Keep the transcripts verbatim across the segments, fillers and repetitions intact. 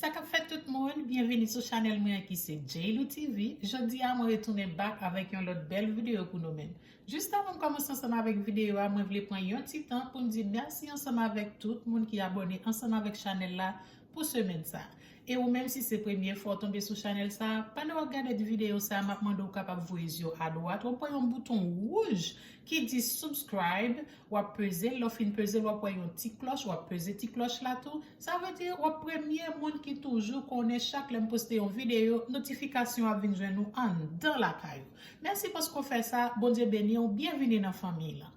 Sa k ap fèt tout moun, byenvini sou chanèl mwen an ki se J Lou T V. Jodi a mwen retounen back avèk yon lòt bèl videyo pou nou menm. Jis avan m kòmanse ansanm avèk videyo a, mwen vle pran yon ti tan pou m di mèsi ansanm avèk tout moun ki abòne ansanm avèk chanèl la pou semèn sa. E ou menm si se premye fwa w tonbe sou chanèl sa, pandan w ap gade videyo sa, m ap mande w kapab voye zye w adwat, w ap wè yon bouton wouj ki di subscribe, w ap peze l, lè w fin peze l, w ap wè yon ti klòch, w ap peze ti klòch la tou. Sa vle di w ap premye moun ki toujou konnen chak lè m poste yon videyo, notifikasyon ap vin jwenn ou anndan lakay ou. Mèsi paske w fè sa, Bondye beni w, byenvini nan fanmiy lan.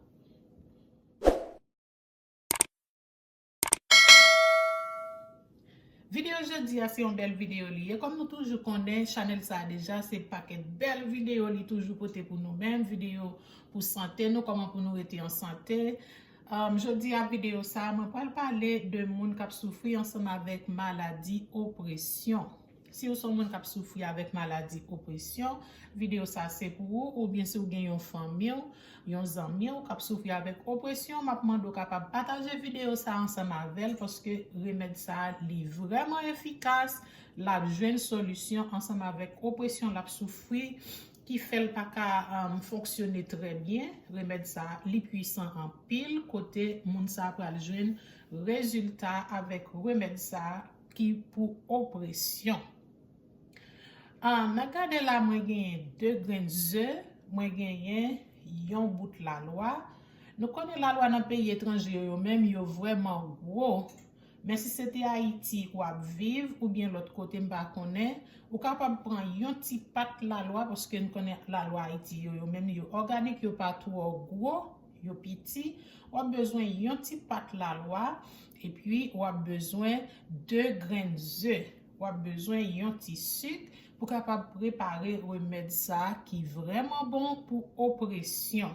Videyo jodi a se yon bèl videyo li ye. Kòm nou toujou konnen, chanèl sa a deja se pakèt bèl videyo li toujou pote pou nou menm, videyo pou sante nou, kòman pou nou rete an sante. Um, jodi a videyo sa a, mwen pral pale de moun k ap soufri ansanm avèk maladi opresyon. Si w se yon moun k ap soufri avèk maladi opresyon, videyo sa se pou ou, oubyen si w gen yon fanmi w, yon zanmi w k ap soufri avèk opresyon, m ap mande w kapab pataje videyo sa ansanm avè l, paske remèd sa li vrèman efikas, l ap jwenn solisyon ansanm avèk opresyon l ap soufri, ki fè l pa ka, um, fonksyone trè byen. Remèd sa li pwisan anpil, kote moun sa pral jwenn rezilta avèk remèd sa ki pou opresyon. Ah, nan gade la, mwen genyen de grenn ze, mwen genyen yon bout lalwa. Nou konnen lalwa nan peyi etranje yo, yo menm yo vrèman gwo. Men si se te Ayiti w ap viv, oubyen lòt kote m pa konnen, ou kapab pran yon ti pat lalwa, paske n konnen lalwa Ayiti yo, yo menm yo òganik, yo pa twò gwo, yo piti. W ap bezwen yon ti pat lalwa, epi w ap bezwen de grenn ze. W ap bezwen yon ti sik pou kapab prepare remèd sa a ki vrèman bon pou opresyon.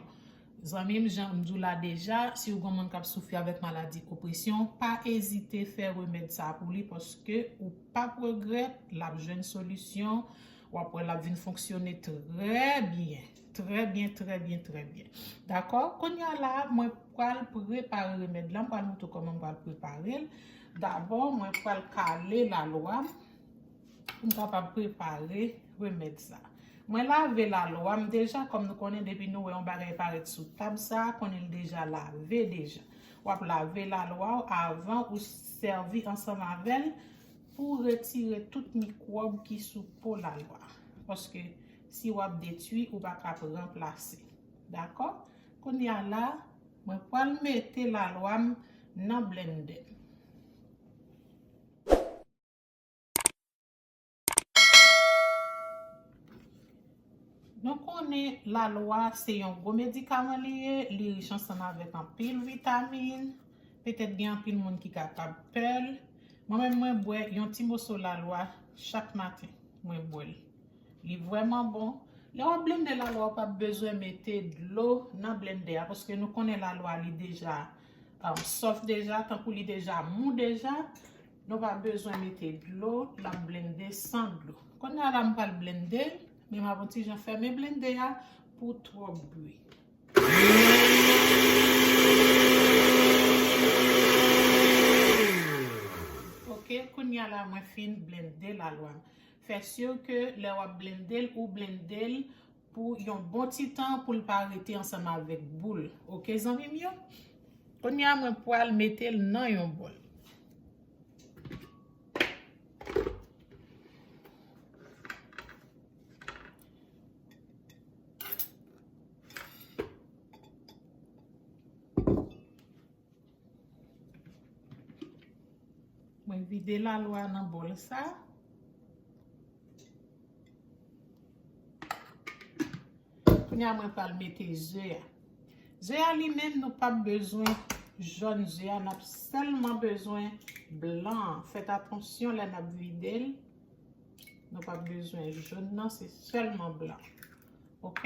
Zanmi m, jan m di w la deja, si w gen moun k ap soufri avèk maladi opresyon, pa ezite fè remèd sa a pou li, paske ou p ap regrèt, l ap jwenn solisyon, w ap wè l ap vin fonksyone trè byen. Trè byen, trè byen, trè byen. Dakò? Kounye a la, mwen pral prepare remèd la, m pral montre w kòman m pral prepare l. Dabò, mwen pral kale lalwa m pou m kapab prepare remèd sa. Mwen lave lalwa m deja, kòm nou konnen depi nou wè yon bagay parèt sou tab sa, konnen l deja lave deja. W ap lave lalwa w avan ou sèvi ansanm avè l pou retire tout mikwòb ki sou po lalwa. Paske si w ap detwi, ou pa ka ranplase. Dakò? Kounye a la, mwen pral mete lalwa m nan blendè. Nou konnen lalwa se yon gwo medikaman li ye, li rich ansanm avèk anpil vitamin. Petèt gen anpil moun ki kapab pè l. Mwen menm, mwen bwè yon ti moso lalwa chak maten. Mwen bwè l. Li vrèman bon. Lè w ap blende lalwa, ou p ap bezwen mete dlo nan blendè a, paske nou konnen lalwa li deja, um, sòf deja, tankou li deja mou deja. Nou pa bezwen mete dlo, l ap blende san dlo. Kounye a la, m pral blende l, men m ap yon ti jan fèmen blendè a pou twòp bri. Ok, kounye a la, mwen fin blende lalwa m. Fè si ke lè w ap blende l, ou blende l pou yon bon ti tan pou l pa rete ansanm avèk boul. Ok, zanmi m yo? Kounye a, mwen pral mete l nan yon bòl. Mwen vide lalwa nan bòl sa. Kounye a, mwen pral mete ze a. Ze a li menm, nou p ap bezwen jòn ze a, n ap sèlman bezwen blan an. Fèt atansyon lè n ap vide l. Nou p ap bezwen jòn nan, se sèlman blan. Ok?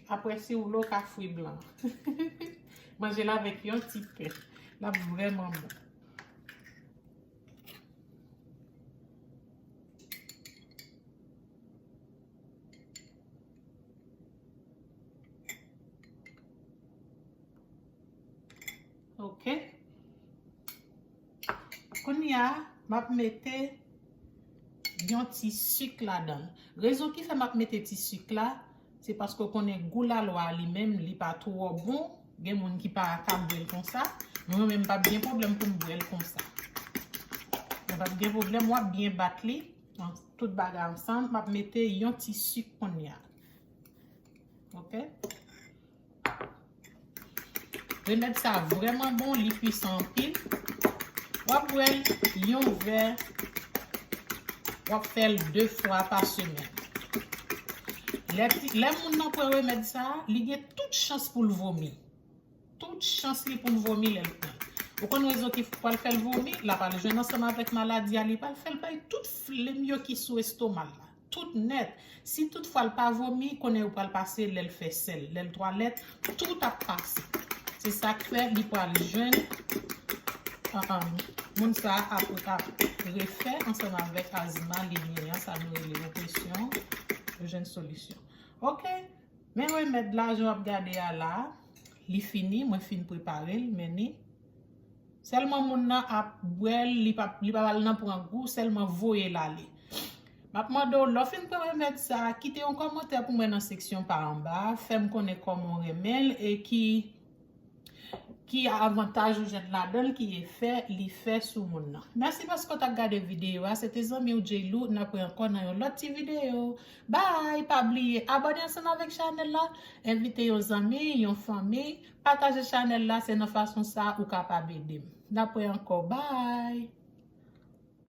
Apre, si w vle, w ka fri blan. Manje l avèk yon ti pen. L ap vrèman bon. Ok. Kounye a, M ap mete yon ti sik ladan l. Rezon ki fè m ap mete ti sik la, se paske w konnen gou lalwa li menm, li pa twò bon. Gen moun ki pa ka bwè l konsa. Mwen menm, m p ap gen pwoblèm pou m bwè l konsa. Mwen p ap gen pwoblèm, w ap byen bat li. Tout bagay ansanm, m ap mete yon ti sik kounye a. Ok? Remèd sa vrèman bon, li pwisan anpil. W ap bwè l yon vè, w ap fè l de fwa pa semèn. Lè, ti- lè moun nan pran remèd sa, li gen tout chans pou l vomi. Tout chans li pou l vomi lè l pran. Ou konn rezon ki pral fè l vomi? L ap al jwenn ansanm avèk maladi a, li pral fè l bay tout flim yo ki sou estoma l la. Tout nèt. Si toutfwa l pa vomi, konnen yo pral pase lè l fè sèl, lè l twalèt, tout ap pase. Se sa k fè li pral jwenn, um, moun sa ap, ap refè ansanm avèk azma li genyen an, sa nou rele opresyon, yo jwenn solisyon. Ok, men remèd la, jan w ap gade a la, li fini, mwen fin prepare l, men ni Sèlman moun nan ap bwè l, li pa, li pa pral nan pran gou, sèlman voye l ale. M ap mande w, lè w fin pran remèd sa a, kite yon kòmantè pou mwen nan seksyon pa anba a, fè m konnen kòman w renmen l e ki, ki avantaj ou jwenn ladan l, ki efè li fè sou moun nan. Mèsi paske w t ap gade videyo a, se te zanmi w J Lou, n ap wè ankò nan yon lòt ti videyo. Bye! Pa bliye abòne ansanm avèk chanèl la, envite yon zanmi, yon fanmi, pataje chanèl la, se nan fason sa ou kapab ede m. N ap wè ankò. Bye!